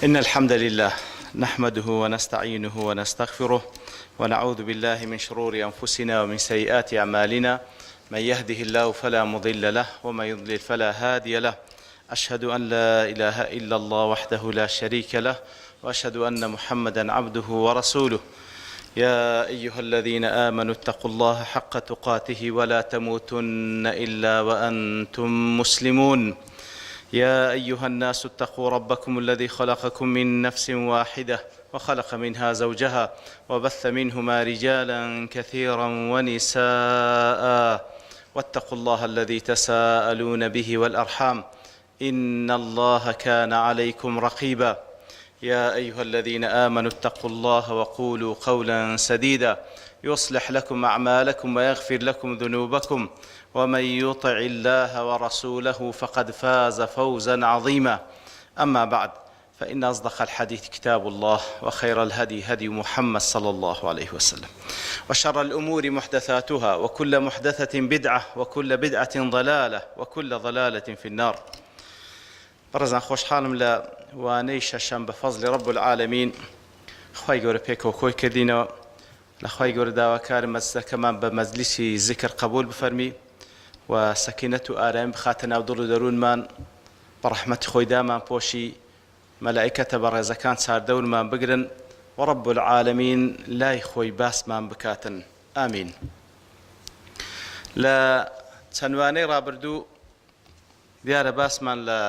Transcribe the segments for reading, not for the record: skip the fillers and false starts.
إن الحمد لله نحمده ونستعينه ونستغفره ونعوذ بالله من شرور أنفسنا ومن سيئات أعمالنا من يهده الله فلا مضل له ومن يضلل فلا هادي له أشهد أن لا إله إلا الله وحده لا شريك له وأشهد أن محمدا عبده ورسوله يا أيها الذين آمنوا اتقوا الله حق تقاته ولا تموتن إلا وأنتم مسلمون يا أيها الناس اتقوا ربكم الذي خلقكم من نفس واحدة وخلق منها زوجها وبث منهما رجالا كثيرا ونساء واتقوا الله الذي تساءلون به والأرحام إن الله كان عليكم رقيبا يا أيها الذين آمنوا اتقوا الله وقولوا قولا سديدا يصلح لكم أعمالكم ويغفر لكم ذنوبكم ومن يطع الله ورسوله فقد فاز فوزا عظيما أما بعد فإن أصدق الحديث كتاب الله وخير الهدي هدي محمد صلى الله عليه وسلم وشر الأمور محدثاتها وكل محدثة بدعة وكل بدعة ضلالة وكل ضلالة في النار بەڕێزان خۆشحاڵم لە وانەی شەشەم بە فەزلی رب العالمین خوای گەورە پێکەوە کۆی کردینەوە لە خوای گەورە داواکارم مەجلسەکەمان بە مەجلیسی زیکر قبول بفەرمی و سەکینەت و ئارامی بخاتە ناو دڵ و دەروونمان بە ڕەحمەتی خۆی دامان پۆشی مەلائیکەتە بەڕێزەکان چاردەورمان بگرن و رب العالمین لای خۆی باسمان بکاتن ئامین لە چەند وانەی ڕابردوو دیارە باسمان لە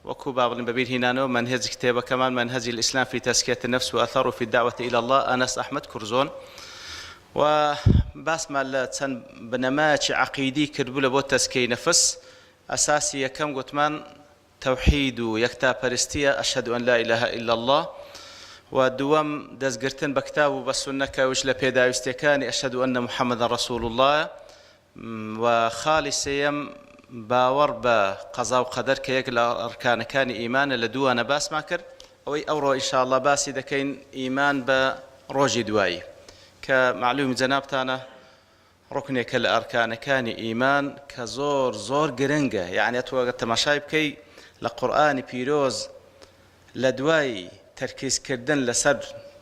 وەکو با بڵێین بەبیر هینانەوە مەنهەجی کتێبەکەمان منهج الاسلام فی تزکیە النفس و اثره فی الدعوة الی اللە ئەنەس ئەحمەد کورزۆن و باسمان لە چەند بنەمایەکی عەقیدی کردبوو لە بۆ تەزکیەی نەفس ئەساسی یەکەم گوتمان تەوحید و یەکتاپەرستیە اشهد ان لا اله الا اللە و دووەم دەستگرتن بە کتاب و بە سوننە کە ئەویش لە پێداویستیەکانی اشهد ان محمدا رسول اللە و خاڵی سێیەم باوەڕ بە قەزا و قەدەر کە یەک لە ئەرکانەکانی ئیمانە لە دووانە باسمان کرد، ئەوەی ئەوڕۆ ان شاء اللە باسی دەکەین ئیمان بە ڕۆژی دوایی کە مەعلومی جەنابتانە ڕوکنێکە لە ئەرکانەکانی ئیمان کە زۆر زۆر گرنگە یەعنی ئەتۆ ئەگەر تەماشای بکەی لە قورئانی پیرۆز لە دوای تەرکیز کردن لەسەر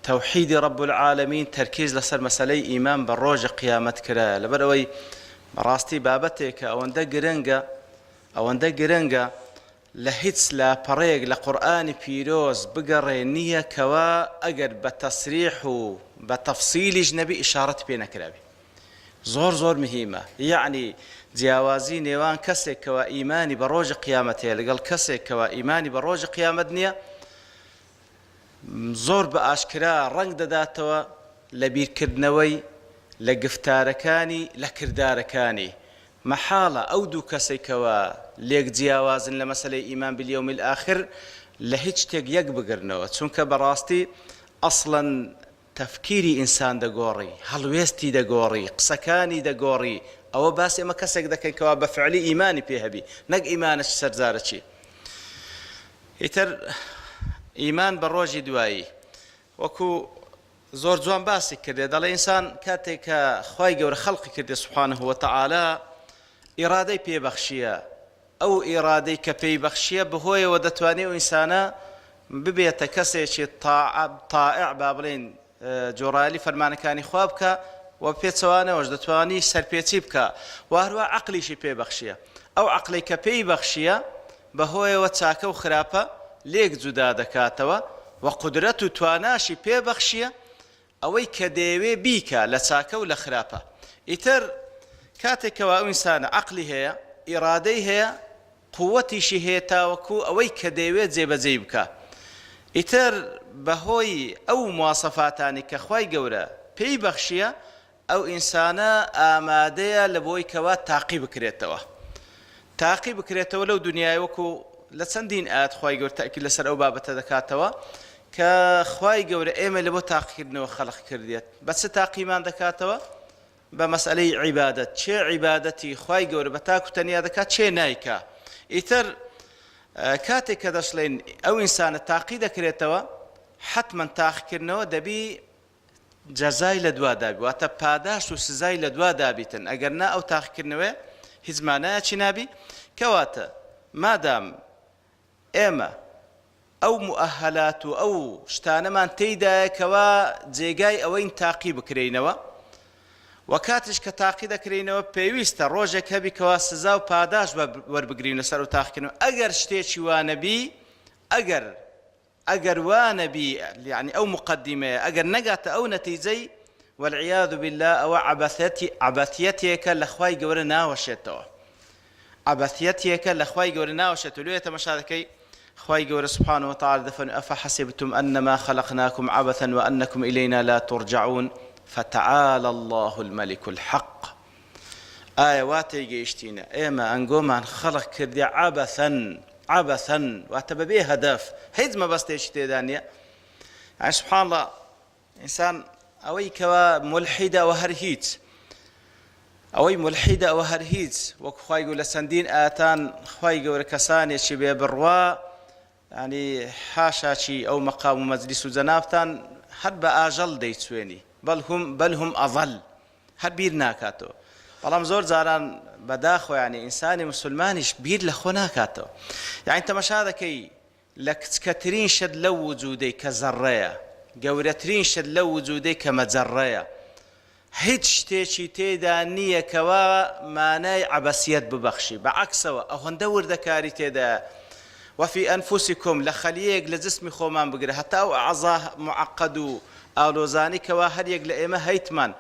تەوحیدی رب العالمین تەرکیز لەسەر مەسەلەی ئیمان بە ڕۆژی قیامەت کرایە لەبەر ئەوەی بەڕاستی بابەتێکە ئەوەندە گرنگە ئەوەندە گرنگە لە هیچ لاپەڕەیەک لە قورئانی پیرۆز بگەڕێ نییە کەوا ئەگەر بە تەسریح و بە تەفسیلیش نەبی ئیشاڕەتی پێ نەکرابی زۆر زۆر مهیمە یەعنی جیاوازی نێوان کەسێک کەوا ئیمانی بە ڕۆژی قیامەت هەیە لەگەڵ کەسێک کەوا ئیمانی بە ڕۆژی قیامەت نییە زۆر بە ئاشکرا ڕەنگ دەداتەوە لە بیرکردنەوەی لە گفتارەکانی لە کردارەکانی مەحاڵە ئەو دوو کەسەی کەوا لێک جیاوازن لە مەسەلەی ئیمان بالیوم الاخر لە هیچ شتێک یەک بگرنەوە چونکە بەڕاستی ئەسڵەن تەفکیری ئینسان دەگۆڕی، هەڵوێستی دەگۆڕی، قسەکانی دەگۆڕی، ئەوە باسی ئێمە کەسێک دەکەین کەوا بە فعلی ئیمانی پێ هەبی نەک ئیمانەکی سەرزارەکی. ئیتر ئیمان بە ڕۆژی دوایی وەکو زۆر جوان باسی کردێ دەڵێ ئینسان کاتێک کە خوای گەورە خەڵقی کردێ سبحانه وتعالی ئیرادەی پێ بەخشیە ئەو ئیرادەی کە پێی بەخشیە بەهۆیەوە دەتوانێ ئەو ئینسانە ببێتە کەسێکی تائع با بڵێین جۆڕایەلی فەرمانەکانی خوا بکا و پێچەوانەوەش دەتوانی سەرپێچی بکا و هەروە عەقلیشی پێ بەخشیە ئەو عەقلەی کە پێی بەخشیە بەهۆیەوە چاکە و خراپە لێک جودا دەکاتەوە و قودرەت و تواناشی پێ بەخشیە ئەوەی کە دەیەوێ بیکا لە چاکە و لە خراپە. ئیتر کاتێک کەوا ئەو ئینسانە عەقلی هەیە، ئیرادەی هەیە، قوەتیشی هەیە تاوەکو ئەوەی کە دەیەوێ جێبەجێی بکا. ئیتر بەهۆی ئەو مواسەفاتانەی کە خوای گەورە پێی بەخشیە، ئەو ئینسانە ئامادەیە لە بۆی کەوا تاقی بکرێتەوە. تاقی بکرێتەوە لەو دونیایە وەکو لە چەندین ئایەت خوای گەورە تەئکید لەسەر ئەو بابەتە دەکاتەوە کە خوای گەورە ئێمەی لەبۆ تاقیکردنەوە خەلق کردیت بە چ تاقیمان دەکاتەوە بە مەسئلەی عیبادەت چێ عیبادەتی خوای گەورە بە تاک و تەنیا دەکات چێ نایکا ئیتر کاتێک کە دەشڵێن ئەو ئینسانە تاقی دەکرێتەوە حتمما تاقیکردنەوە دەبی جەزای لە دوا دابی واتە پاداشت و سزای لە دوا دابیتن ئەگەر نا ئەو تاقیکردنەوەیە هیچ مانایەکی نابی کەواتە مادام ئێمە. ئەو موئەهەلات و ئەو شتانەمان تێیدایە کەوا جێگای ئەوەین تاقی بکرێینەوە وە کاتیش کە تاقی دەکرێینەوە پێویستە ڕۆژێک هەبی کەوا سزا و پاداشت وەربگرین لەسەر ئەو تاقیکردنەوە ئەگەر شتێکی وا نەبی ئەگەر ئەگەر وا نەبی یانی ئەو موقەدیمەیە ئەگەر نەگاتە ئەو نەتیجەی والعیاذ باللە ئەوە عەبەثەتی عەبەثیەتێکە لە خوای گەورە ناوەشێتەوە عەبەثیەتێکە لە خوای گەورە ناوەشێتەوە لۆیە تەمەشا دەکەی خوای گەورە سبحانه وتعالی دەفەرموێ افحسبتم انما خلقناکم عبثا وانکم الینا لا ترجعون فتعالی اللە الملک الحق ئایا وا تێگەیشتینە ئێمە ئەنگۆمان خەڵق کردیە عبثا عبثا واتە بەبێ هەدەف هیچ مەبەستێکی تێدا نییە یعنی سبحان اللە ئینسان ئەوەی کەوا مولحیدە ئەوە هەر هیچ ئەوەی مولحیدە ئەوە هەر هیچ وەک خوای گەورە لە چەندین ئاتان خوای گەورە کەسانێکی بێ بڕوا ینی حاشاچی ئەو مەقام و مەجلیس و جەنابتان هەر بە ئاژەڵ دەیچوێنی بل هم بل هم اضل هەر بیر ناکاتەوە بەڵام زۆر جاران بەداخەوە یانی ئینسانی مسلمانیش بیر لە خۆ ناکاتەوە یانی تەمەشا دەکەی لە کچکەترین شت لەو وجودەی کە زەڕەیە، گەورەترین شت لەو وجودەی کە مەجەڕەیە، هیچ شتێکی تێدا نییە کەوا مانای عەبەسیەت ببەخشی، بە عەکسەوە ئەوەندە وردەکاری تێدایە، وفی انفسکم، لە خەلیەیەک لە جسمی خۆمان بگرە هەتا ئەو ئەعزا معقد و ئالۆزانەی کەوا هەریەک لە ئێمە هەیتمان،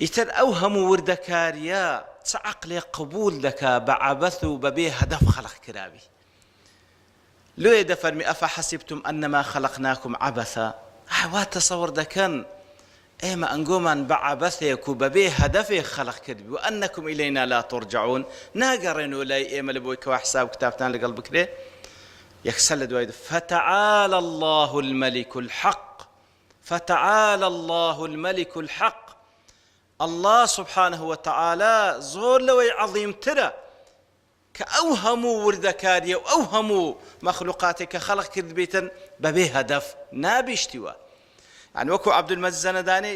ئیتر ئەو هەموو وردەکارییە چ عەقلێک قبوڵ دەکا بە عەبەث و بەبێ هەدەف خەلق کراوی؟ لۆیە دەفەرمی افحسبتم انما خلقناکم عبثا ئایا وا تەسەوڕ دەکەن ئێمە ئەنگۆمان بە عەبەثێک و بەبێ هەدەفێک خەلق کردبی وانکم الینا لا ترجعون ناگەڕێنەوە لای ئێمە لە بۆی کەوا حساب کتابتان لەگەڵ بکرێ یەکسەر لە دوای فتعالی اللە الملک الحق فتعالی اللە الملک الحق اللە سبحانه وتعالی زۆر لەوەی عەظیمترە کە ئەو هەموو وردەکاریە و ئەو هەموو مەخلوقاتەی کە خەڵق کردبیتن بەبێ هەدەف نابی شتی وا یانی وەکو عەبدولمەجید زەنەدانی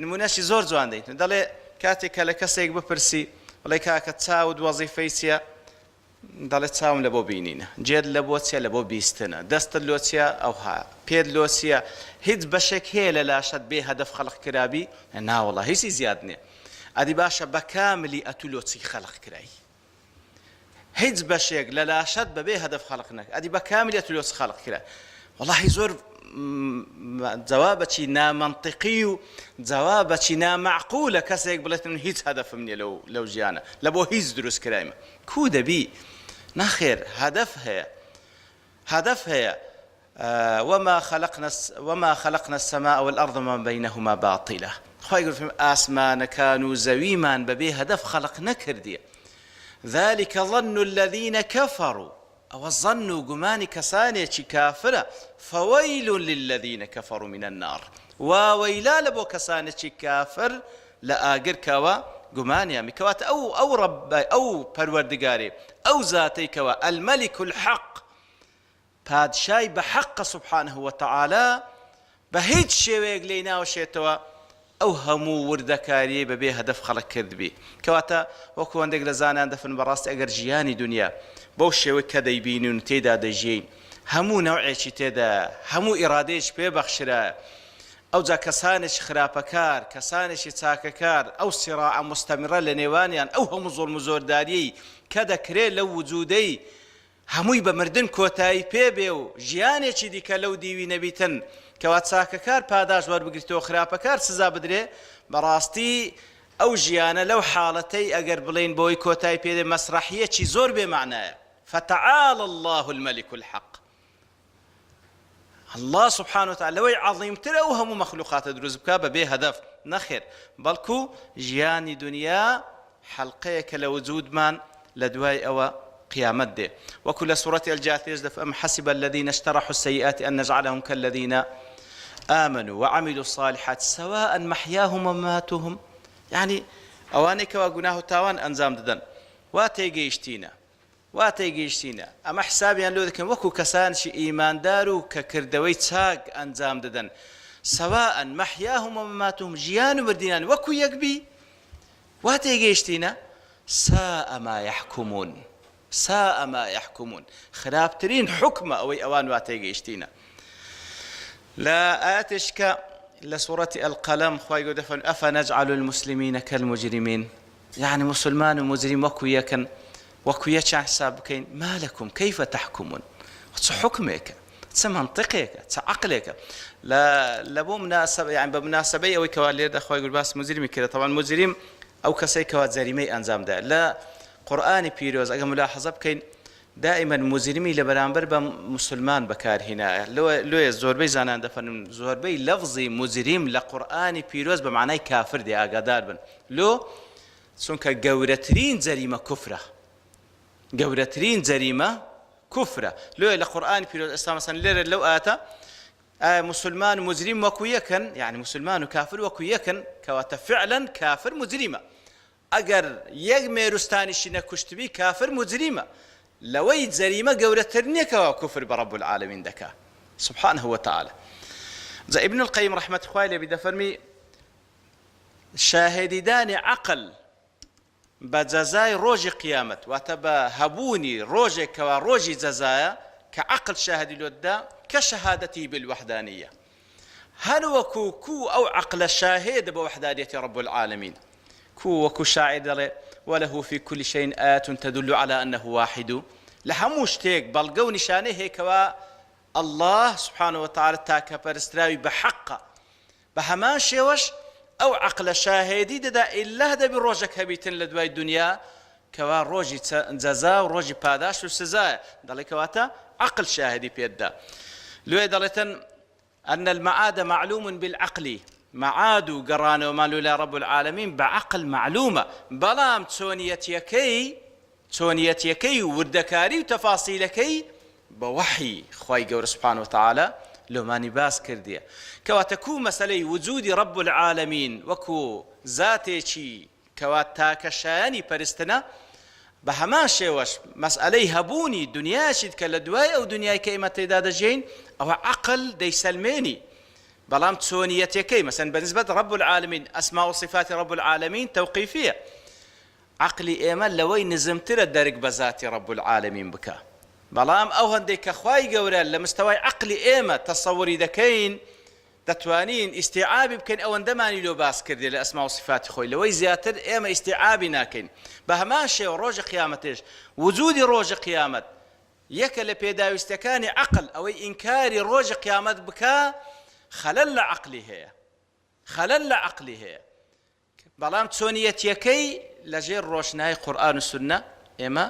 نمونەشی زۆر جوان دەیتن دەڵێ کاتێک کە لە کەسێک بپرسی بڵێ کاکە چاوت وەزیفەی چییە دەڵێ چاوم لە بۆ بینینە جێت لە بۆ چیە لە بۆ بیستنە دەستت لۆ چیە ئەوها پێت لۆ چیە هیچ بەشێک هەیە لە لاشەت بێ هەدەف خەڵق کرابی ناوەڵا هیچی زیاد نییە ئەدی باشە بە کاملی ئەتو لۆ چی خەلق کرای هیچ بەشێک لە لاشەت بەبێ هەدەف خەلق نەک ئەدی بە کاملی ئەتو لۆ چ خەلق کرای وەڵاهی زۆر جوابەکی نامەنتیقی و جوابەکی نامەعقولە کەسێک بڵێت من هیچ هەدەفم نییە لەو لەو ژیانە لە بۆ هیچ دروست کرایمە کو دەبی ناخێر هەدەف هەیە هەدەف هەیە وما خلقنا وما خلقنا السماء والارض وما بینهما باطلا خوای گەورە فەرمی ئاسمانەکان و زەویمان بەبێ هەدەف خەلق نەکردیە ذلک ظن الذین کفروا ئەوە ظن و گومانی کەسانێکی کافرە فویل للذین کفروا من النار واوەیلا لە بۆ کەسانێکی کافر لە ئاگر کەوە گومانیان بی کەواتە ئەو ئەو ڕەب ئەو پەروەردگارێ ئەو زاتەی کەوا الملک الحق پادشای بە حەقە سبحانە وتعالی بە هیچ شێوەیەک لێی ناوەشێتەوە ئەو هەموو وردەکاریەی بەبێ هەدەف خەڵک کردبی کەواتە وەکو هەندێک لە زانایان دەفەرموون بەڕاستی ئەگەر ژیانی دونیا بەو شێوەی کە دەیبینین و تێیدا دەژیین هەموو نەوعێکی تێدایە هەموو ئیرادەیەکی پێ بەخشرایە ئەوجا کەسانێکی خراپەکار کەسانێکی چاکەکار ئەو صراعە مستمرە لە نێوانیان ئەو هەموو زوڵم و زۆرداریەی کە دەکرێ لەو وجودەی هەمووی بە مردن کۆتایی پێ بێ و ژیانێکی دیکە لەو دیوی نەبیتن، کەوا چاکەکار پاداشت وەربگریتەوە خراپەکار سزا بدرێ، بەڕاستی ئەو ژیانە لەو حاڵەتەی ئەگەر بڵێین بەوەی کۆتای پێ دێ مەسرەحیەکی زۆر بێ مەعنایە، فتعالی اللە الملک الحق. اللە سبحانە وتعالی لەوەی عەظیمتر ئەو هەموو مەخلوقاتە دروست بکا بەبێ هەدەف نەخێر بەڵکو ژیانی دونیا حەلقەیەکە لە وجودمان لە دوای ئەوە قیامەت دێ وەکو لە سورەتی الجاثیەش دەف ئەم حسب الذین اجترحوا السیئات ان نجعلهم كالذین آمنوا وعملوا الصالحات سواء محیاهم ومماتهم یعنی ئەوانەی کەوا گوناه و تاوان ئەنجام دەدەن وا تێگەیشتینە وا تێگەیشتینە ئەمە حسابیان لۆ دەکەن وەکو کەسانێکی ئیماندار و کە کردەوەی چاک ئەنجام دەدەن سواء محیاهم و مماتهم ژیان و مردنیان وەکو یەک بی وا تێگەیشتینە ساء ما یحکمون. ساء ما یحکمون خراپترین حوکمە ئەوەی ئەوان وا تێگەیشتینە. لە ئایەتێک کە لە سوڕەتی القلم خوای گەورە دەفەرموێ افنجعل المسلمین کالمجرمین یەعنی موسلمان و موجریم وەکو یەکن وەکو یەکیان حساب بکەین ما لکم کیف تحکمون چ حوکمێکە چ مەنتقێکە چ عەقلێکە لە لە بۆ مناسبە یان بە مناسبەی ئەوەی کەوا لێرەدا خوای گەورە باسی موجریمی کردە تەبعەن موجریم ئەو کەسەی کەوا جەریمەی ئەنجام دا لە قورئانی پیرۆز ئەگەر ملاحەزە بکەین دائیمەن موجرمی لە بەرامبەر بە موسلمان بەکار هینایە لۆیە زۆربەی زانایان دەفەرموون زۆربەی لەفزی موجریم لە قورئانی پیرۆز بە مەعنای کافر دێ ئاگادار بن لۆ چونکە گەورەترین جەریمە کوفرە گەورەترین جەریمە کوفرە لۆیە لە قورئانی پیرۆز ئێستا مەسەن لێرە لەو ئاتە ئایا موسلمان و موجریم وەکو یەکن؟ یەعنی موسلمان و کافر وەکو یەکن؟ کەواتە فعلا کافر موجریمە ئەگەر یەک مێروستانیشی نەکوشتبی کافر موجریمە لەوەی جەریمە گەورەتر نیە کەوا کوفر بە رب العالمین دەکا سبحانه وتعالی جا ابن القیم رحمەتی خوای لێبی دەفەرمی شاهێدیدانی عەقل بە جەزای ڕۆژی قیامەت، واتە بە هەبوونی ڕۆژێک کەوا ڕۆژی جەزایە کە عەقڵ شاهدی لۆ دەدا، کەشهادته بالوحدانیە، هەروەکو کو ئەو عەقلە شاهێدە بە وەحدانیەتی رب العالمین، کو وەکو شاعیر دەڵێ، وله فی کل شیء آیات تدل علی انه واحد، لە هەموو شتێک بەڵگە و نیشانەی هەیە کەوا اللە سبحانە وتعالی تاکە پەرستراوی بە حەقە، بە هەمان شێوەش ئەو عەقلە شاهێدی دەدا ئیللە دەبی ڕۆژەک هەبیتن لە دوای دونیا کەوا ڕۆژی جەزا و ڕۆژی پاداشت و سزایە دەڵێ کەواتە عەقل شاهێدی پێت دا لۆیە دەڵێتن ان المعاد معلوم بالعقل معاد و گەڕانەوەمان لۆ لای رب العالمین بە عەقل مەعلومە بەڵام چۆنیەتیەکەی چۆنیەتیەکەی و وردەکاری و تەفاسیلەکەی بە وەحی خوای گەورە سبحانە وتعالی لۆمانی باس کردیە کەواتە کو مەسەلەی وجودی رب العالمین وەکو زاتێکی کەوا تاکە شایەنی پەرستنە بە هەمان شێوەش مەسئەلەی هەبوونی دنیایەکی کە لە دوای ئەو دنیای کە ئێمە تێدا دەژیین ئەوە عەقل دەیسەلمێنی بەڵام چۆنیەتەکەی مەسەن بەنسبەت رب العالمین ئەسما و صفاتی رب العالمین تەوقیفیە عەقلی ئێمە لەوەی نزمترە دەرک بە زاتی رب العالمین بکا بەڵام ئەو هەندەی کە خوای گەورە لە مستەوای عەقلی ئێمە تەسەوری دەکەین دەتوانین ئیستیعابی بکەین ئەوەندەمانی لۆ باس کردی لە ئەسما و سیفاتی خۆی لەوەی زیاتر ئێمە ئیستیعابی ناکەین بە هەمان شێوە ڕۆژی قیامەتێش وجودی ڕۆژی قیامەت یەکە لە پێداویستەکانی عەقل ئەوەی ئینکاری ڕۆژی قیامەت بکا خەلەل لە عەقلی هەیە خەلەل لە عەقلی هەیە بەڵام چۆنیەتیەکەی لە ژێر ڕۆشنایی قورئان و سوننە ئێمە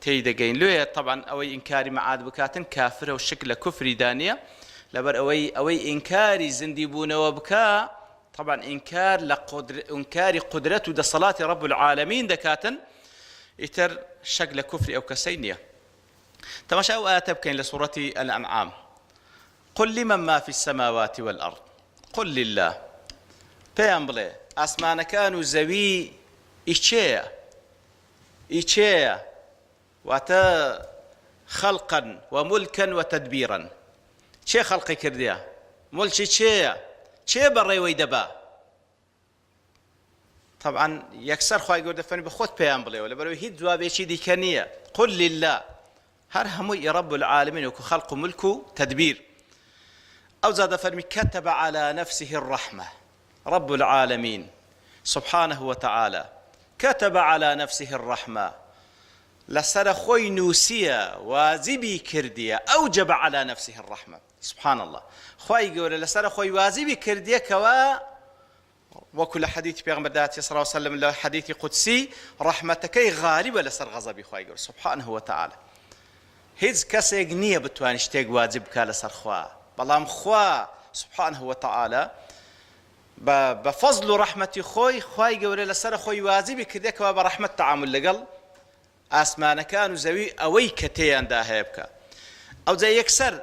تێی دەگەین لۆیە تەبعەن ئەوەی ئینکاری مەعاد بکاتن کافرە و شک لە کوفریدا نیە لەبەر ئەوەی ئەوەی ئینکاری زیندی بوونەوە بکا تەبعەن ئینکار لە ئینکاری قودرەت و دەسەڵاتی رب العالمین دەکاتن ئیتر شک لە کوفری ئەو کەسەی نیە تەماشا ئەو ئایەتە بکەین لە سوڕەتی الانعام قل لمن ما فی السماوات والارض قل للە پێیان بڵێ ئاسمانەکان و زەوی ئی کێیە ئی کێیە واتە خەلقا و ملکا و تدبیرا کێ خەلقی کردیە ملکی کێیە کێ بەڕێوەی دەبا تەبعەن یەکسەر خوای گەورە دەفەرمی بە خۆت پێیان بڵێوە لەبەرئەوەی هیچ جوابێکی دیکە نییە قل للە هەر هەمووی ئی رب العالمین وەکو خەلق و ملک و تدبیر ئەوجا دەفەرمی كتب على نفسه الرحمة رب العالمین سبحانه وتعالى كتب على نفسه الرحمة لەسەر خۆی نووسیە واجبی کردیە أوجب على نفسه الرحمة سبحان الله خوای گەورە لەسەر خۆی واجبی کردیە کەوا وەکو لە حەدیثی پێغەمبەردا هاتیە صلی اللە علیە وسلم لە حەدیثی قودسی ڕەحمەتەکەی غالیبە لەسەر غەزەبی خوای گەورە سبحانه وتعالی هیچ کەسێک نییە بتوانێت شتێک واجب بکات لەسەر خوا بەڵام خوا سبحانه وتعالی بە بە فەزل و ڕەحمەتی خۆی خوای گەورە لەسەر خۆی واجبی کردێ کەوا بە ڕەحمەت تەعامول لەگەڵ ئاسمانەکان و زەوی ئەوەی کە تێیاندا هەیە بکا ئەوجا یەکسەر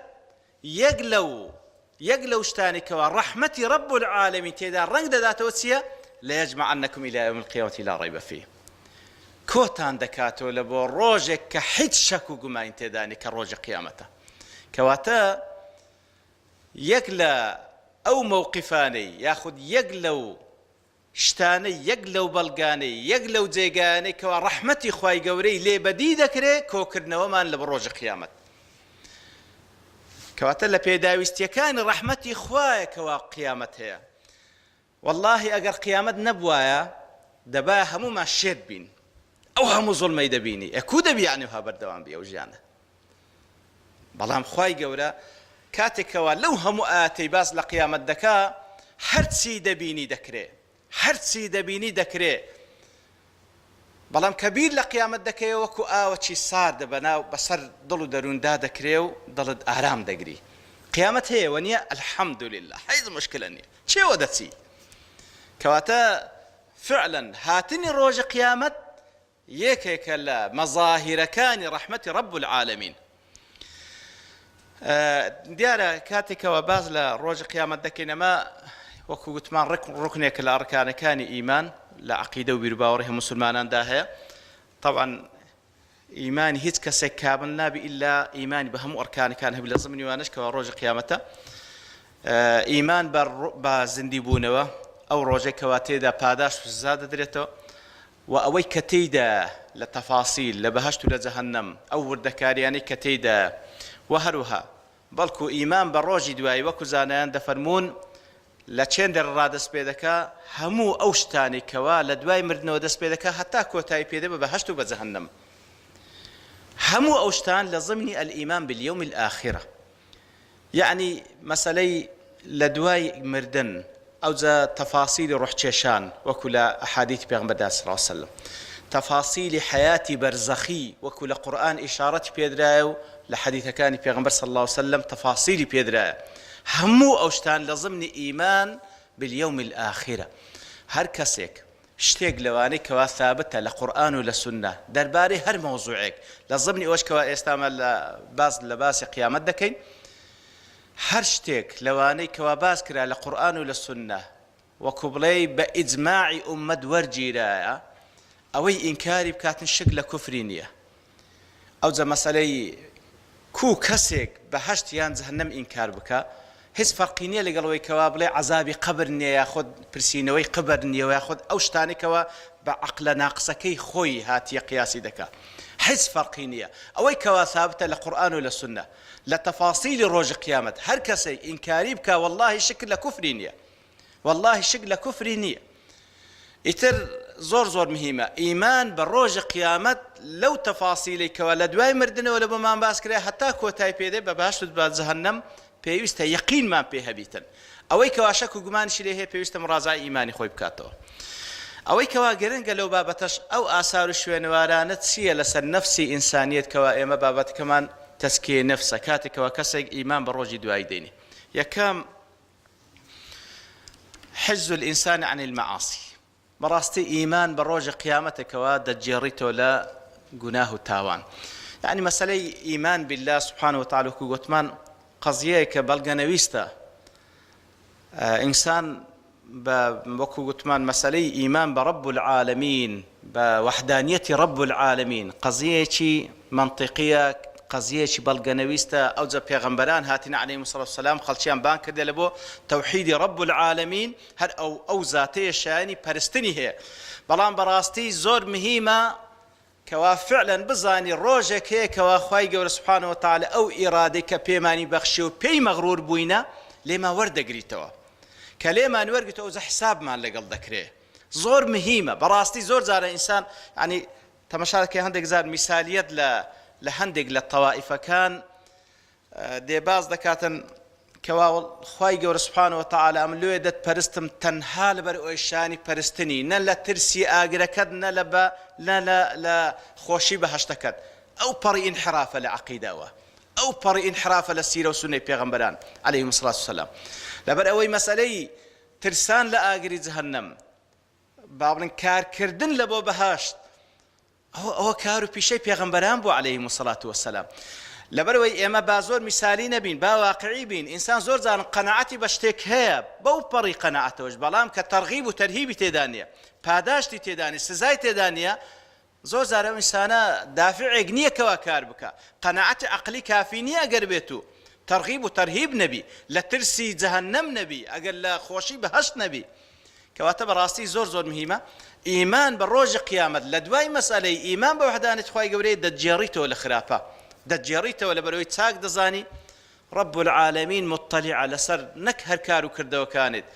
یەک لەو یەک لەو شتانەی کەوا ڕەحمەتی رب العالمین تێدا ڕەنگ دەداتەوە چیە؟ ليجمعنکم الی یوم القیامە لا ریب فیه کۆتان دەکاتەوە لە بۆ ڕۆژێک کە هیچ شەک و گومانی تێدا نیە کە ڕۆژی قیامەتە کەواتە یەک لە ئەو مەوقیفانەی یاخود یەک لەو. شتانەی یەک لەو بەڵگانەی یەک لەو جێگایانەی کەوا ڕەحمەتی خوای گەورەی لێ بەدی دەکرێ کۆکردنەوەمان لە بۆ ڕۆژی قیامەت کەواتە لە پێداویستیەکانی ڕەحمەتی خوایە کەوا قیامەت هەیە وەڵاهی ئەگەر قیامەت نەبوایە دەبایە هەموومان شێت بین ئەو هەموو زوڵمەی دەبینی ئێ کو دەبی یەعنی وها بەردەوام بی ئەو ژیانە بەڵام خوای گەورە کاتێک کەوا لەو هەموو ئایەتەی باس لە قیامەت دەکا هەرچی دەبینی دەکرێ هەرچی دەبینی دەکرێ بەڵام کە بیر لە قیامەت دەکەیەوە وەکو ئاوەکی ساردە بەناو بەسەر دڵ و دەرووندا دەکرێ و دڵت ئارام دەگری قیامەت هەیە وەنیە الحمدللە هیچ مشکلە نیە چێوە دەچی کەواتە فعلا هاتنی ڕۆژی قیامەت یەکێکە لە مەزاهیرەکانی ڕەحمەتی رب العالمین. دیارە کاتێکەوە باس لە ڕۆژی قیامەت دەکەین ئەمە وەکو گوتمان ڕکنێکە لە ئەڕکانەکانی ئیمان لە عەقیدە و بیروباوەڕی هەموو مسلماناندا هەیە طبعا ئیمانی هیچ کەسێک کامل نابی ئیلا ئیمانی بە هەموو ئەرکانەکان هەبی لە زمنی وانەش کەوا ڕۆژی قیامەتە ئیمان بە زیندی بوونەوە ئەو ڕۆژەی کەوا تێدا پاداشت و سزا دەدرێتەوە و ئەوەی کە تێیدایە لە تەفاسیل لە بەهەشت و لە جەهەنەم، ئەو وردەکاریانەی کە تێیدایە، وە هەروها بەڵکو ئیمان بە ڕۆژی دوایی وەکو زانایان دەفەرموون لە چێندەر ڕا دەست پێ دەکا هەموو ئەو شتانەی کەوا لە دوای مردنەوە دەست پێ دەکا هەتا کۆتایی پێ دێ بە بەهەشت و بە جەهەنەم هەموو ئەو شتان لە ضمنی الایمان بالیوم الاخرە یەعنی مەسەلەی لە دوای مردن ئەوجا تەفاسیلی ڕۆحکێشان وەکو لە ئەحادیثی پێغەمبەردا صلی اللە علیە وسلم تەفاسیلی حەیاتی بەرزەخی وەکو لە قورئان ئیشاڕەتی پێدرایە و لە حەدیثەکانی پێغەمبەر صلی اللە علیە وسلم تەفاسیلی پێدرایە هەموو ئەو شتان لە ضمنی ئیمان بالیوم الاخرە هەر کەسێک شتێک لەوانەی کەوا ثابتە لە قورئان و لە سوننە دەربارەی هەر مەوزوعێک لە زمنی ئەوەش کەوا ئێستا مە لە باس لە باسی قیامەت دەکەین هەر شتێک لەوانەی کەوا باس کرا لە قورئان و لە سوننە وەکو بڵێی بە ئیجماعی ئوممەت وەرگیرایە ئەوەی ئینکاری بکاتن شک لە کوفری نییە ئەوجا مەسەلەی کو کەسێک بەهەشت یان جەهەنەم ئینکار بکا هیچ فەرقی نیە لەگەڵ ئەوەی کەوا بڵێ عەزابی قەبر نیە یاخود پرسینەوەی قبر نیە یاخود ئەو شتانەی کەوا بە عەقلە ناقسەکەی خۆی هاتیە قیاسی دەکا هیچ فەرقی نیە ئەوەی کەوا ثابتە لە قورئان و لە سوننە لە تەفاسیلی ڕۆژی قیامەت هەر کەسێک ئینکاری بکا وەڵاهی شک لە کوفری نیە وەڵاهی شک لە کوفری نیە ئیتر زۆر زۆر مهیمە ئیمان بە ڕۆژی قیامەت لەو تەفاسیلەی کەوا لە دوای مردنەوە لە بۆمان باس کرا هەتا کۆتای پێ دێ بە بەهەشت و بە جەهەنەم پێویستە یەقینمان پێ هەبیتن ئەوەی کەوا شەک و گومانیشی لێ هەیە پێویستە مڕاجەعەی ئیمانی خۆی بکاتەوە ئەوەی کەوا گرنگە لەو بابەتەش ئەو ئاسار و شوێنەوارانە چییە لەسەر نەفسی ئینسانیەت کەوا ئێمە بابەتەکەمان تەزکیەی نەفسە کاتێک کەوا کەسێک ئیمان بە ڕۆژی دوایی دێنی یەکەم حجز الانسان عن المعاصی بەڕاستی ئیمان بە ڕۆژی قیامەتە کەوا دەتگێڕیتەوە لە گوناه و تاوان یعنی مەسەلەی ئیمان بالله سبحانه وتعالی وەکو گوتمان قەزیەیەکە بەڵگەنەویستە ئینسان بە وەکو گوتمان مەسەلەی ئیمان بە رب العالمین بە وەحدانیەتی رب العالمین قەزیەیەکی مەنتیقیە قەزیەیەکی بەڵگەنەویستە ئەوجا پێغەمبەران هاتنە علیهم الصلاة والسلام خەڵکیان بانگ کردە لە بۆ تەوحیدی رب العالمین هەر ئەو ئەو زاتەیە شایەنی پەرستنی هەیە بەڵام بەڕاستی زۆر مهیمە کەوا فعلا بزانی ڕۆژێک هەیە کەوا خوای گەورە سبحانە وتعالی ئەو ئیرادەی کە پێمانی بەخشی و پێی مەغرور بووینە لێمان وەردەگریتەوە کە لێمان وەرگرتەوە ئەوجا حسابمان لەگەڵ دەکرێ زۆر مهیمە بەڕاستی زۆر جارە ئینسان یعنی تەمەشا دەکەی هەندێک جار میسالیەت لە لە هەندێک لە تەوائیفەکان دێ باس دەکاتن کەوا خوای گەورە سبحانە وتعالی ئەم لۆیە دەتپەرستم تەنها لەبەر ئەوەی شانی پەرستنی نە لە ترسی ئاگرەکەت نە لە بە نە لە لە خۆشی بەهەشتەکەت ئەو پەڕی ئینحرافە لە عەقیدەوە ئەو پەڕی ئینحرافە لە سیرە و سوننەی پێغەمبەران علیهم الصلاة والسلام لەبەر ئەوەی مەسەلەی ترسان لە ئاگری جەهەنەم با بڵێن کارکردن لە بۆ بەهەشت ئەوە ئەوە کار و پیشەی پێغەمبەران بوو علیهم الصلاة والسلام لەبەرئەوەی ئێمە با زۆر میسالی نەبین با واقعی بین ئینسان زۆر جار قەناعەتی بە شتێک هەیە بەو پەڕی قەناعەتەوەش بەڵام کە تەرغیب و تەرهیبی تێدا نییە پاداشتی تێدا نییە سزای تێدا نییە زۆر جار ئەو ئینسانە دافعێک نییە کەوا کار بکا قەناعەتی عەقلی کافی نییە ئەگەر بێت و تەرغیب و تەرهیب نەبی لە ترسی جەهەنەم نەبی ئەگەر لە خۆشی بەهەشت نەبی. کەواتە بەڕاستی زۆر زۆر مهیمە ئیمان بە ڕۆژی قیامەت لە دوای مەسئەلەی ئیمان بە وەحدانیەتی خوای گەورەیە دەتگێڕیتەوە لە خراپە دەتگێڕیتەوە لەبەرئەوەی چاک دەزانی رب العالمین مطلعە لەسەر نەک هەر کار و کردەوەکانت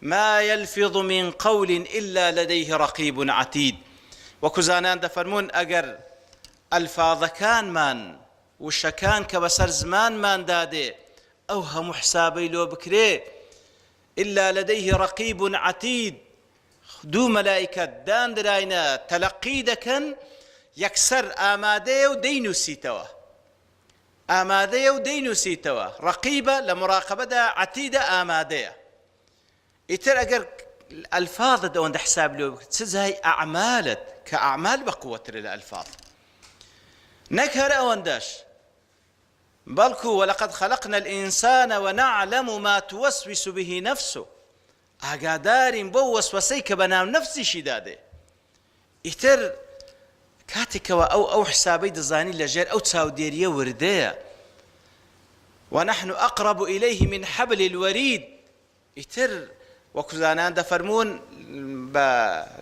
ما یلفظ من قول الا لدیه رقیب عتید وەکو زانایان دەفەرموون ئەگەر ئەلفاظەکانمان وشەکان کە بەسەر زمانماندا دێ ئەو هەموو حسابەی لۆ بکرێ الا لدیه رقیب عتید دوو مەلائیکەت داندراینە تەلەقی دەکەن یەکسەر ئامادەیە و دەینوسیتەوە ئامادەیە و دەینوسیتەوە ڕەقیبە لە مراقەبەدا عەتیدە ئامادەیە ئیتر ئەگەر ئەلفاظت ئەوەندە حساب لۆ بکرێت چ جای ئەعمالت کە ئەعمال بەقوەترە لە ئەلفاظ نەک هەر ئەوەندەش بەڵکو ولقد خلقنا الإنسان ونعلم ما توسوس به نفسه ئاگادارین بەو وەسوەسەی کە بەناو نەفسیشیدا دێ ئیتر کاتێک کەوا ئەو ئەو حسابەی دەزانی لەژێر ئەو چاودێریە وردەیە ونحن أقرب إليه من حبل الورید ئیتر وەکو زانایان دەفەرموون بە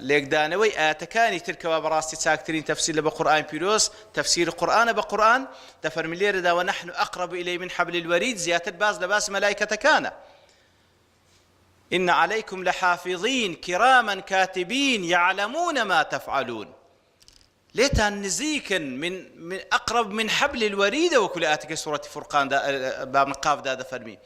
لێکدانەوەی ئایەتەکانی تر کەوا بەڕاستی چاکترین تەفسیر لە بە قورئانی پیرۆز تەفسیری قورئانە بە قورئان دەفەرمی لێرەدا ونحن أقرب إليه من حبل الورید زیاتر باس لە باسی مەلایکەتەکانە إن عليكم لحافظين كراما كاتبين يعلمون ما تفعلون لێتان نزیکن من من أقرب من حبل الورید وەکو لە ئاتەکەی سوڕەتی فورقاندا باب قافدا دەفەرمی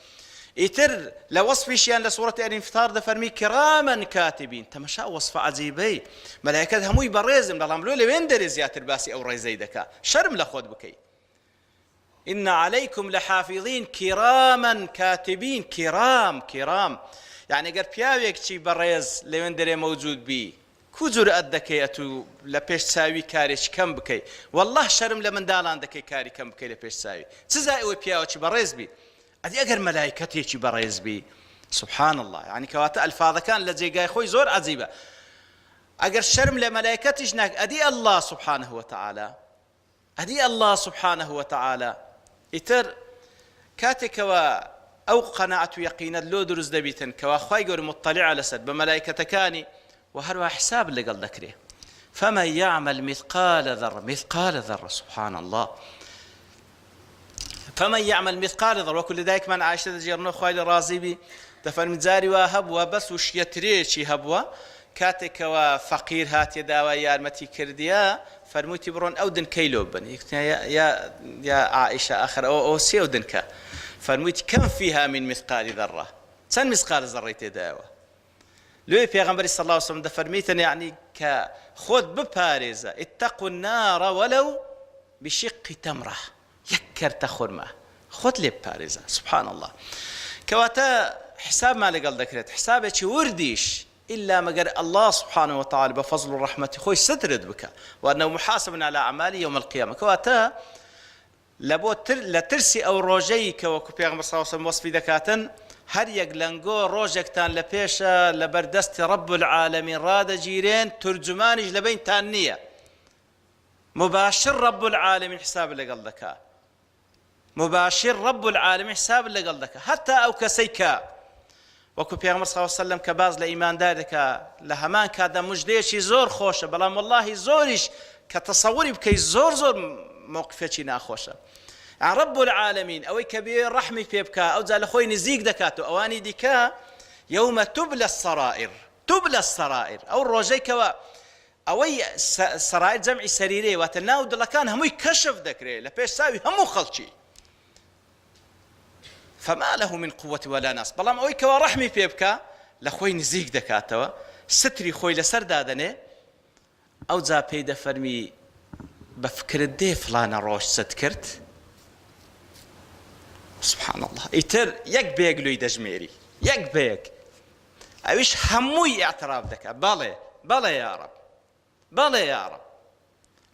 ئیتر لە وەصفیشیان لە سوڕەتی الانفطار دەفەرمی کراما کاتبین تەمەشا وەصفە عەجیبەی مەلایکەت هەمووی بەڕێزن بەڵام لۆ لەوێن دەرێ زیاتر باسی ئەو ڕێزەی دەکا شەرم لە خۆت بکەی ان علیکم لحافظین کراما کاتبین کرام کرام یعنی گەر پیاوێک چی بەڕێز لەوێن دەرێ مەوجود بی کو جورئەت دەکەی ئەتوو لە پێش چاوی کارێکی کەم بکەی واللە شەرم لە منداڵان دەکەی کاری کەم بکەی لە پێش چاوی چ جای ئەوەی پیاوەکی بەڕێز بی ئەدی ئەگەر مەلایکەتێکی بەڕێز بی سبحان اللە یعنی کەواتە ئەلفاظەکان لە جێگای خۆی زۆر عەجیبە ئەگەر شەرم لە مەلایکەتیش ناک ئەدی اللە سبحانه وتعالی ئەدی اللە سبحانە وتعالی ئیتر کاتێک کەوا ئەو قەناعەت و یەقینەت لۆ دروست دەبیتن کەوا خوای گەورە مطلعە لەسەر بە مەلایکەتەکانی و هەروەها حساب لەگەڵ دەکرێ فمن يعمل مثقال ذرة مثقال ذرة سبحان الله فمن يعمل مثقال ذرة وەکو لە دایکمان عائشە دەگێڕنەوە خوای لێ ڕازی بی دەفەرمی جاری وا هەبووە بەس وشیە ترێکی هەبووە کاتێک کەوا فەقیر هاتیە داوای یارمەتی کردیە فەرموویتی بڕۆن ئەو دنکەی لۆ ببەن یەکتیان یا یا یا عائشە ئاخر ئەوە ئەوە چیە ئەو دنکە فەرموویتی کەم فیها من مثقال ذرە چەند مثقال ذەڕەی تێدایەوە لۆیە پێغەمبەری صلی اللە علیە وسلم دەفەرمیتن یەعنی کە خۆت بپارێزە اتقوا النار ولو بشق تمرە یەک کەرتە خورما خۆت لێ بپارێزە سبحان اللە کەواتە حسابمان لەگەڵ دەکرێت حسابێکی وردیش إلا مەگەر اللە سبحانه وتعالی بە فەزڵ و ڕەحمەتی خۆی سترت بکا وأنه محاسب على أعماله يوم القيامة کەواتە لە بۆ تر لە ترسی ئەو ڕۆژەی کە وەکو پێغەمبەر صلی اللە علیە وسلم وەسفی دەکاتن هەر یەک لەنگۆ ڕۆژێکتان لە پێشە لە بەر دەستی رب العالمین ڕادەگیرێن تورجمانیش لە بەینتان نییە مباشر رب العالمین حساب لەگەڵ دەکا مباشر رب العالمین حساب لەگەڵ دەکا هەتا ئەو کەسەی کە وەکو پێغەمبەر صلی الله علیه وسلم کە باس لە ئیماندار دەکا لە هەمان کاتدا مژدەیەکی زۆر خۆشە بەڵام واللهی زۆریش کە تەسەوری بکەی زۆر زۆر مەوقفێکی ناخۆشە رب العالمین ئەوەی کە بێ ڕەحمی پێ بکا ئەوجا لە خۆی نزیک دەکات و ئەوانی دیکە یوم تبلى السرائر تبلى السرائر ئەو ڕۆژەی کەوا ئەوەی سەرائر جەمعی سەریرەیە واتە ناو دڵەکان هەمووی کەشف دەکرێت لە پێش چاوی هەموو خەڵکی فما له من قوة ولا ناصر بەڵام ئەوەی کەوا ڕەحمی پێ بکا لە خۆی نزیک دەکاتەوە ستری خۆی لەسەر دادەنێ ئەوجا پێی دەفەرمی بە فکرت دێ فڵانە ڕۆژ چت کرد سبحان الله ئیتر یەک بە یەک لۆی دەژمێری یەک بە یەک ئەویش هەمووی ئیعتراف دەکا بەڵێ بەڵێ یا ڕەب بەڵێ یا ڕەب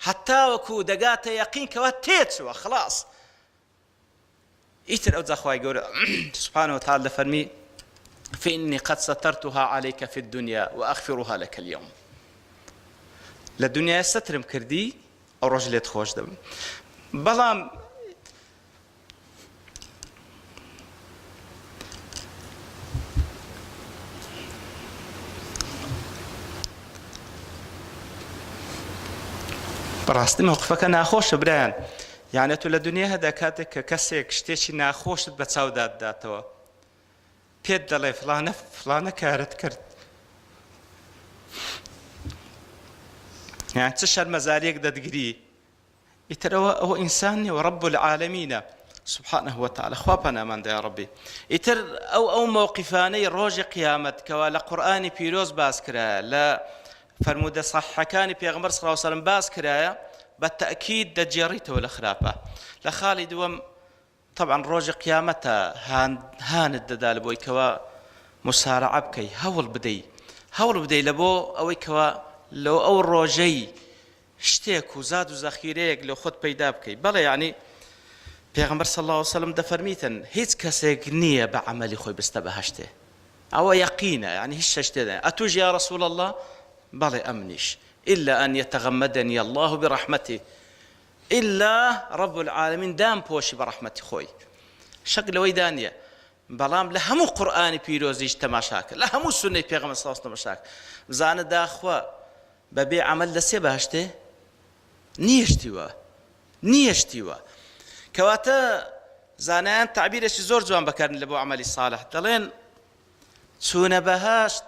هەتاوەکو دەگاتە یەقین کەوا تێچووە خلاص ئیتر ئەوجا خوای گەورە سبحانه وتعالی دەفەرمی فإني قد سترتها عليك في الدنيا وأغفرها لك اليوم لە دنیای سترم کردی ئەو ڕۆژ لێت خۆش دەبم بەڵام بەڕاستی مەوقفەکە ناخۆشە برایان یانە تۆ لە دنیادا کاتێک کە کەسێک شتێکی ناخۆشت بە چاودا داتەوە پێت دەڵێ فڵانە فڵانە کارت کرد یان چ شەرمەزاریەک دەتگری ئیتر ئەوە ئەوە ئینسان نیە و رب العالمینە سبحانه وتعالی خوا پەنامان دە یا ربی ئیتر ئەو ئەو مەوقفانەی ڕۆژی قیامەت کەوا لە قورئانی پیرۆز باس کرایە لە فەرموودە صحیحەکانی پێغەمبەر صلی الله علیه وسلم باس کرایە بە تەئکید دەگێڕیتەوە لە خراپە لە خاڵی دووەم تەبعەن ڕۆژی قیامەتە هان هانت دەدا لە بۆی کەوا موسارەعە بکەی هەوڵ بدەی هەوڵ بدەی لە بۆ ئەوەی کەوا لۆ ئەو ڕۆژەی شتێک و زاد و زەخیرەیەک لۆ خۆت پەیدا بکەی بەڵێ یانی پێغەمبەر صلی اللە علیە وسلم دەفەرمیتن هیچ کەسێک نییە بە عەمەلی خۆی بستە بەهەشتێ ئەوە یەقینە یانی هیچ شتێ تێدا ئەتوش یا رسول اللە بەڵێ ئەمنیش الا ان یتغمدنی اللە برحمته الا رب العالمین دام پۆشی بە ڕەحمەتی خۆی شک لەوەیدا نییە بەڵام لە هەموو قورئانی پیرۆزیش تەماشاکە لە هەموو سوننەی پێغەمبەر صلی اللە تەماشاکە بزانە داخوا بەبێ عەمەل دەچێ بەهەشتێ نییە شتی وا نییە شتی وا کەواتە زانایان تعبیرێکی زۆر جوان بەکارن لە بۆ عەمەلی صالح دەڵێن چوونە بەهەشت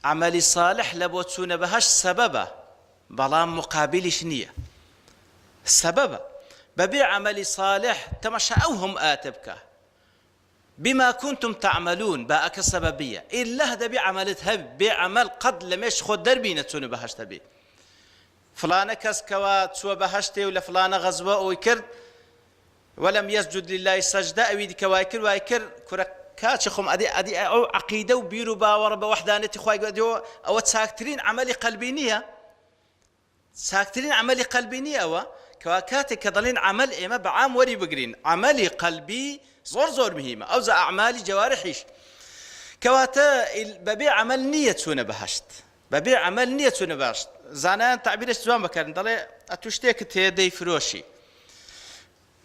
عەمەلی صالح لە بۆ چوونە بەهەشت سەبەبە بەڵام مقابلیش نییە سەبەبە بەبێ عەمەلی صالح تەماشا ئەو هەم ئاتە بکە بما کنتم تعملون باءەکە سەبەبیە ئیللە دەبی عەمەلت هەبی بێ عەمەل قەت لە مێشک خۆت دەربینە چوونە بەهەشت هەبی فلانە کەس کەوا چووە بەهەشتێ و لە فلانە غەزوە ئەوی کرد ولم یسجد لله سجدە ئەوی دیکە وای کرد وای کرد کورە کاچی خۆم ئەدی ئەدی ئەو عەقیدە و بیر و باوەڕ بە وەحدانەتی خوای گەورە ئەوە چاکترین عەمەلی قەلبی نییە چاکترین عەمەلی قەلبی نییە ئەوە کەوا کاتێک کە دەڵێن عەمەل ئێمە بە عام وەری بگرین عەمەلی قەلبی زۆر زۆر مهیمە ئەوجا ئەعمالی جەوارحیش کەواتە بەبێ عەمەل نییە چوونە بەهەشت بەبێ عەمەل نییە چوونە بەهەشت زانایان تەعبیرێکی جوان بەکارن دەڵێ ئەتوو شتێکت هەیە دەیفرۆشی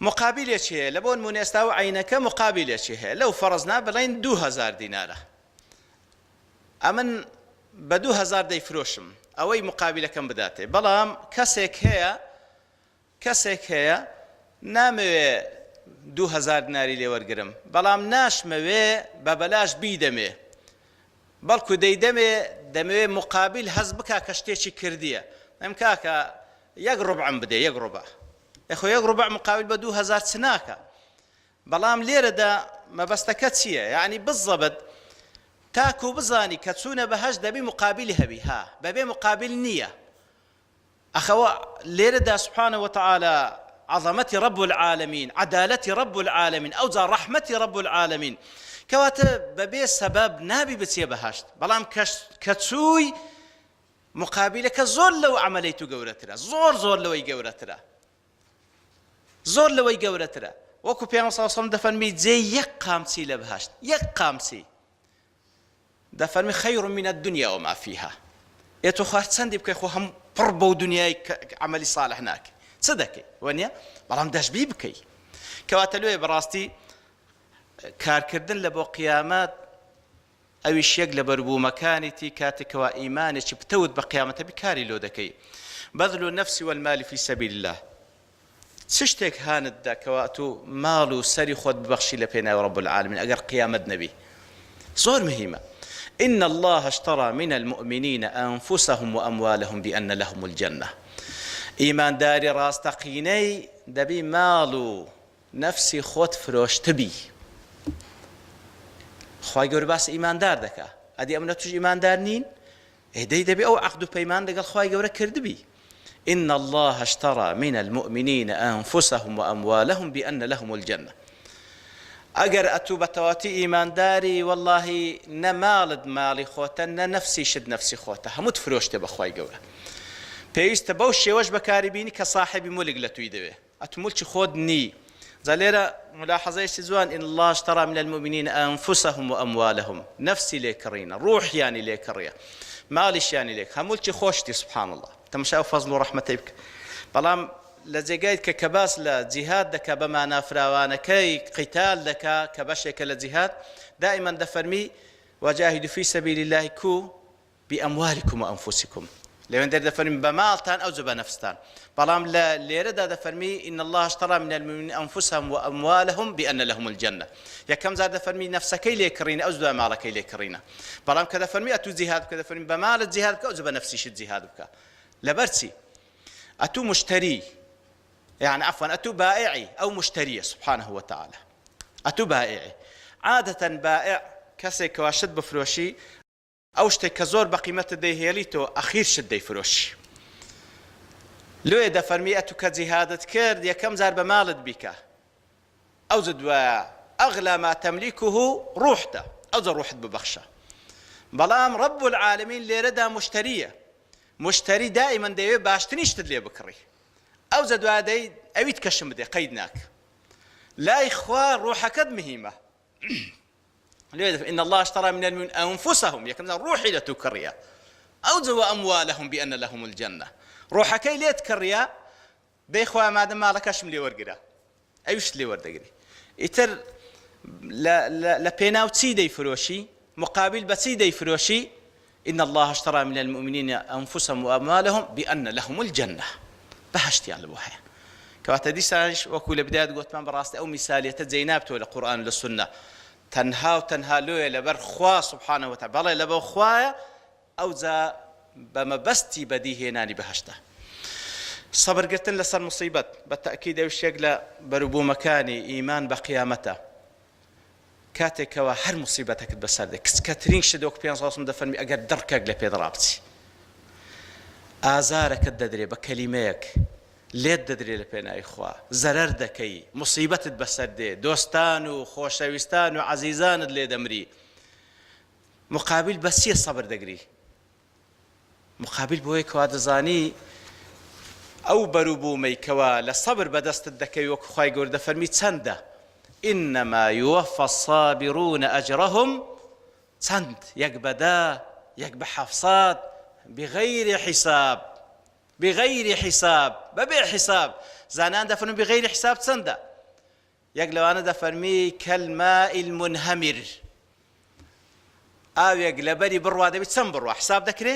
مقابلێکی هەیە لە بۆ نموونە ئێستا ئەو عەینەکە مقابلێکی هەیە لەو فەڕزنا بڵێن 2000 دینارە ئەمن بە 2000 دەیفرۆشم ئەوەی مقابلەکەم بداتێ بەڵام کەسێک هەیە کەسێک هەیە نامەوێ 2000 دیناری لێ وەرگرم بەڵام ناشمەوێ بە بەلاش بیدەمێ بەڵکو دەیدەمێ دەمەوێ مقابل هەست بکا کە شتێکی کردیە ئەم کاکە یەک ڕبعم بدێ یەک ڕبع ئەخۆ یەک ڕبع مقابل بە 2000 چ ناکا بەڵام لێرەدا مەبەستەکە چییە؟ یەعنی بالضبط تاکو بزانی کە چوونە بەهەشت دەبی مقابلی هەبی ها بەبێ مقابل نییە ئەخەوە لێرەدا سبحانە وتعالى عظمەتی رب العالمین عدالەتی رب العالمین ئەوجا ڕەحمەتی رب العالمین کەواتە بەبێ سەبەب نابی بچیە بەهەشت بەڵام کە چووی مقابلەکە زۆر لەو عەمەلەی تو گەورەترە زۆر زۆر لەوەی گەورەترە زۆر لەوەی گەورەترە وەکو پێغەمبەر صلی اللە علیه و سلم دەفەرمی جێی یەک قامچی لە بەهەشت یەک قامچی دەفەرمی خیر من الدنیا وما فیها ئێ تۆ خوار چەندی بکەی خۆ هەم پڕ بەو دنیای عەمەلی صالح ناکەی چ دەکەی وەنیە بەڵام دەشبی بکەی کەواتە لۆیە بەڕاستی کارکردن لە بۆ قیامەت ئەویش یەک لە بەروبوومەکانیتی کاتێک کەوا ئیمانێکی پتەوت بە قیامەت هەبی کاری لۆ دەکەی بذل النفس والمال فی سبیل اللە چ شتێک هانت دا کەوا ئەتوو ماڵ و سەری خۆت ببەخشی لە پێناوی رب العالمین ئەگەر قیامەت نەبی زۆر مهیمە ان اللە اشتری من المؤمنین انفسهم واموالهم بان لهم الجنە ئیمانداری ڕاستەقینەی دەبی ماڵ و نەفسی خۆت فرۆشتبی خوای گەورە باسی ئیماندار دەکا ئەدی ئەمنە توش ئیماندار نین ئێ دەی دەبێ ئەو عەقد و پەیمان لەگەڵ خوای گەورە کردبی إن الله اشترى من المؤمنین أنفسهم وأموالهم بأن لهم الجنة ئەگەر ئەتوو بە تەواتی ئیمانداری واللهی نە ماڵت ماڵی خۆتە نە نەفسیشت نەفسی خۆتە هەمووت فرۆشتێ بە خوای گەورە پێویستە بەو شێوەش بەکاری بینی کە ساحێبی مولک لە توی دەوێ ئەتو مولکی خۆت نی. جا لێرە مولاحەزەیەکی جوان ان اللە اشتری من المومنین انفسهم واموالهم نەفسی لێ کڕینە ڕوحیانی لێ کڕیە ماڵیشیانی لێ هەم مولکی خۆشتی سبحان اللە تەماشای ئەو فەزڵ و ڕەحمەتەی بکە بەڵام لە جێگای کە کە باس لە جیهاد دەکا بە مانا فراوانەکەی قیتال دەکا کە بەشێکە لە جیهاد دائما دەفەرمی وجاهدوا فی سبیل الله کو باموالکم وانفسکم. لەوێندەر دەفەرمی بە ماڵتان ئەوجە بە نەفستان بەڵام لە لێرەدا دەفەرمی ان اللە اشتری من المومنین انفسهم واموالهم بان لهم الجنە یەکەم جار دەفەرمی نەفسەکەی لێ کڕینە ئەوجە دوای ماڵەکەی لێ کڕینە بەڵام کە دەفەرمی ئەتوو جیهاد بکە دەفەرمی بە ماڵت جیهاد بکە ئەوجە بە نەفسیشت جیهاد بکە لەبەر چی ئەتوو مشتری یعنی عفوا ئەتوو بائعی ئەو مشتریە سبحانه وتعالی ئەتوو بائعی عادەتەن بائع کەسێک کەوا شت بفرۆشی ئەو شتێک کە زۆر بەقیمەتە دەیهێڵیتەوە ئەخیر شت دەیفرۆشی لۆیە دەفەرمی ئەتو کە جیهادت کرد یەکەم جار بە ماڵت بیکە ئەوجە دوایە اغلی ما تملکه ڕوحتە ئەوجە ڕوحت ببەخشە بەڵام رب العالمین لێرەدا مشتریە مشتری دائیما دەیەوێت باشترین شتت لێ بکڕی ئەوجە دوایە دەی ئەویت کەشم بدێ قەید ناک لای خوا ڕوحەکەت مهیمە لێ ان الله اشترى من المؤمنين انفسهم یەکەم جار ڕوحی لە تو کڕیە ئەوجە واموالهم بان لهم الجنە ڕوحەکەی لێت کڕیە دەی خوایە مادەم ماڵەکەشم لێ وەرگرە ئەویشت لێ وەردەگری ئیتر لە پێناو چی دەیفرۆشی مقابل بە چی دەیفرۆشی ان الله اشترى من المؤمنین انفسهم واموالهم بان لهم الجنە بەهەشتیان لەبۆ هەیە کەواتە دیسانیش وەکو لە بدایەت گۆتمان بەڕاستی ئەو میسالیەتە جێی نابتەوە لە قورئان و لە سوننە تەنها و تەنها لۆیە لەبەر خوا سبحانە وتعالی بەڵێ لەبەر خوایە ئەوجا بە مەبەستی بەدی هێنانی بەهەشتە. سەبر گرتن لەسەر موسیبەت بە تەئکید ئەویش یەک لە بەروبوومەکانی ئیمان بە قیامەتە. کاتێک کەوا هەر موسیبەتەکت بەسەر دێ کچکەترین شت وەک پێ ڕاستم دەفەرمی ئەگەر دڕکەک لە پێت ڕابچی ئازارەکەت دەدرێ بە کەلیمەیەک لێت دەدرێ لە پێناوی خوا زەرەر دەکەی موسیبەتت بەسەر دێ دۆستان و خۆشەویستان و عەزیزانت لێ دەمری مقابل بە چیە سەبر دەگری؟ مقابل بۆیە کەوا دەزانی ئەو بەروبوومەی کەوا لە سەبر بەدەستت دەکەوی وەکو خوای گەورە دەفەرمی چەندە انما یوفی الصابرون اجرهم چەند یەک بە دە یەک بە حەفسەد بغیر حساب بغیر حساب بەبێ حساب زانایان دەفەرموون بغیر حساب چەندە یەک لەوانە دەفەرمی کالماء المنهمر ئاوێک لەبەری بڕوا دەبی چەند بڕوا حساب دەکرێ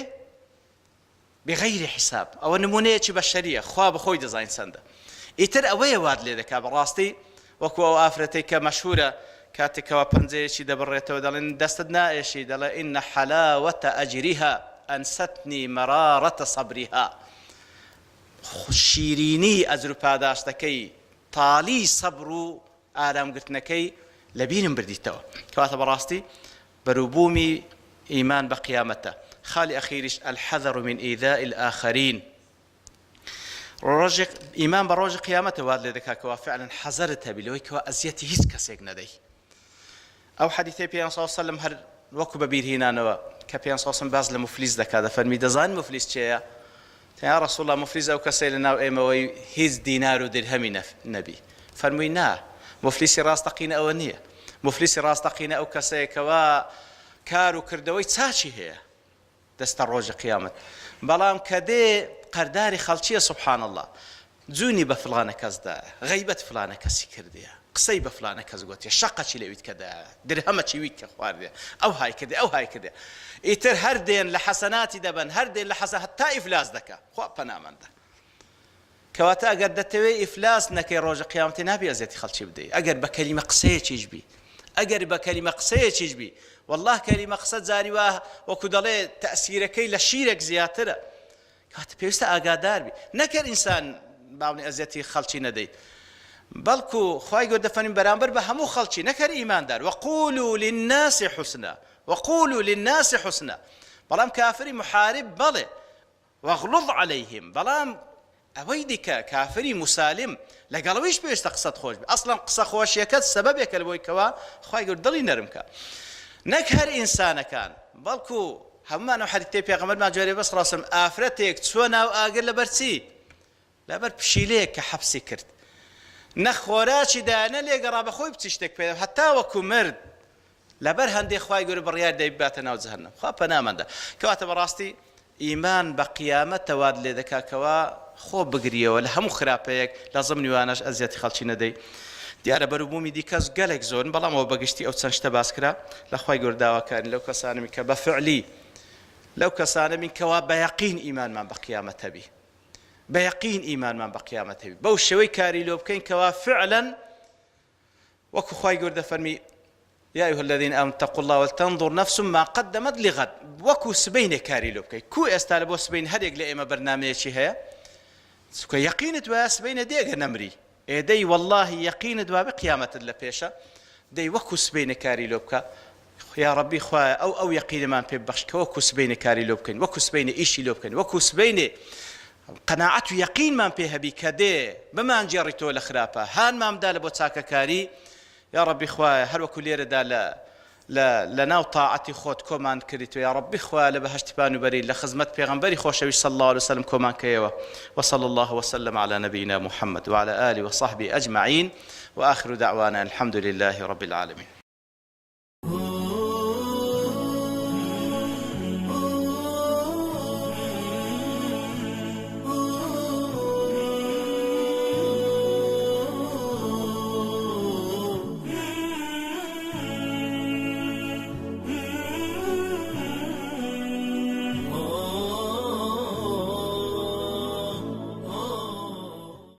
بغیر حساب ئەوە نمونەیەکی بەشەریە خوا بەخۆی دەزانین چەندە ئیتر ئەوەیە وات لێ دەکا بەڕاستی وەکو ئەو ئافرەتەی کە مەشهورە کاتێکەوە پەنجەیەکی دەبڕێتەوە دەڵێن دەستت نائێشی دەڵێ إن حلاوة أجرها أنستني مرارة صبرها شیرینی ئەجر و پاداشتەکەی تاڵی سەبر و ئارام گرتنەکەی لە بیرم بردیتەوە. کەواتە بەڕاستی بەروبوومی ئیمان بە قیامەتە. خالی ئەخیریش الحذر من ایذاء الاخرین ڕۆژی ئیمان بە ڕۆژی قیامەتە وات لێ دەکات کەوا فعلا حەزەرت هەبی لەوەی کەوا ئەزیەتی هیچ کەسێک نەدەی. ئەو حەدیثەی پێغەمبەر صلی اللە علیە وسلم هەر وەکو بە بیر هینانەوە کە پێغەمبەر صلی اللە علیە وسلم باس لە موفلیس دەکات دەفەرمی دەزانی موفلیس کێیە؟ یا رسول اللە موفلیس ئەو کەسەیە لە ناو ئێمەوەی هیچ دینار و درهەمی نەبی فەرمووی نا موفلیسی ڕاستەقینە ئەوە نییە موفلیسی ڕاستەقینە ئەو کەسەیە کەوا کار و کردەوەی چاکی هەیە دەستە ڕۆژی قیامەت بەڵام کە دێ قەرداری خەڵکیە سبحان اللە جونی بە فڵانە کەس دایە غەیبەت فڵانە کەسی کردیە قسەی بە فڵانە کەس گۆتیە شەقەکی لە ویتکە دایە درهەمەکی ویتکە خواردیە ئەو های کردی ئەو های کردی ئیتر هەر دێن لە حەسەناتی دەبەن هەر دێن لە حەسە هەتا ئیفلاس دەکا خوا پەنامەندە کەواتە ئەگەر دەتەوێ ئیفلاس نەکەی ڕۆژی قیامەتی نابی ئەزیەتی خەڵکی بدەی ئەگەر بە کەلیمە قسەیەکیش بی ئەگەر بە کەلیمە قسەیەکیش بی والله کەلیمە قسە جاری وا وەکو دەڵێ تەئسیرەکەی لە شیرێک زیاترە کەواتە پێویستە ئاگادار بی نەکەر ئینسان باونی ئەزیەتی خەڵکی نەدەی بەڵکو خوای گەورە دەفەرمی بەرامبەر بە هەموو خەڵکی نەکەر ئیماندار وقولوا للناس حسنا وقولوا للناس حسنا بەڵام کافری محارب بەڵێ واغلظ علیهم بەڵام ئەوەی دیکە کافری موسالم لەگەڵ ئەویش پێویستە قسەت خۆش بێ ئەسڵەن قسە خۆشیەکەت سەبەبێکە لەوەی کەوا خوای گەورە دڵی نەرم کا نەک هەر ئینسانەکان بەڵکو هەموومان ئەو حەدیثەی پێغەمبەرمان جۆرێ بەس ڕاستم ئافرەتێک چووە ناو ئاگر لەبەر چی لەبەر پشیلەیەک کە حەبسی کرد نە خۆراکی دایە نە لێگەڕا بە خۆی بچی شتێک پێ هەتا وەکو مرد لەبەر هەندێ خوای گەورە بڕیار دای بباتە ناو جەهەنەم خوا پەنامان دا کەواتە بەڕاستی ئیمان بە قیامەتە وات لێ دەکا کەوا خۆ بگریەوە لە هەموو خراپەیەک لە زمنی وانەش ئەزیەتی خەڵکی نەدەی دیارە بەروبوومی دیکەس گەلێک زۆرن بەڵام ئەوە بەگشتی ئەو چەند شتە باس کرا لە خوای گەورە داواکارین لەو کەسانەمی کە بە فعلی. لەو کەسانە بین کەوا بە یەقین ئیمانمان بە قیامەت هەبی، بە یەقین ئیمانمان بە قیامەت هەبی، بەو شێوەی کاری لۆ بکەین کەوا فعلا وەکو خوای گەورە دەفەرمی یا ایها الذین آمنوا اتقوا الله ولتنظر نفس ما قدمت لغد، وەکو سبەینێ کاری لۆ بکەی. کو ئێستا لە بۆ سبەین هەرێک لە ئێمە بەرنامەیەکی هەیە؟ چونکە یەقینت وایە سبەینێ دێ گەر نەمری. ئێ دەی وەڵاهی یەقینت وابێ قیامەتت لە پێشە دەی وەکو سبەینێ کاری لۆ بکە یاڕەبی خوایە ئەو ئەو یەقینەمان پێ ببەخش کە وەکو سبەینێ کاری لۆ بکەین وەکو سبەینێ ئیشی لۆ بکەین وەکو سبەینێ قەناعەت و یەقینمان پێ هەبی کە دێ بمانگێڕیتەوە لە خراپە هانمان بدا لە بۆ چاکەکاری یاڕەبی خوایە هەر وەکو لێرەدا لە لە لە ناو تاعەتی خۆت کۆمان کردیتەوە یاڕەبی خوایە لە بەهەشتی پان و بەرین لە خزمەت پێغەمبەری خۆشەویست صلی اللە علیە وسلم کۆمان کەیەوە وصلی اللە وسلم علی نبینا محمد وعلی آله وصحبه اجمعین وآخر دعوانا الحمد لله رب العالمین.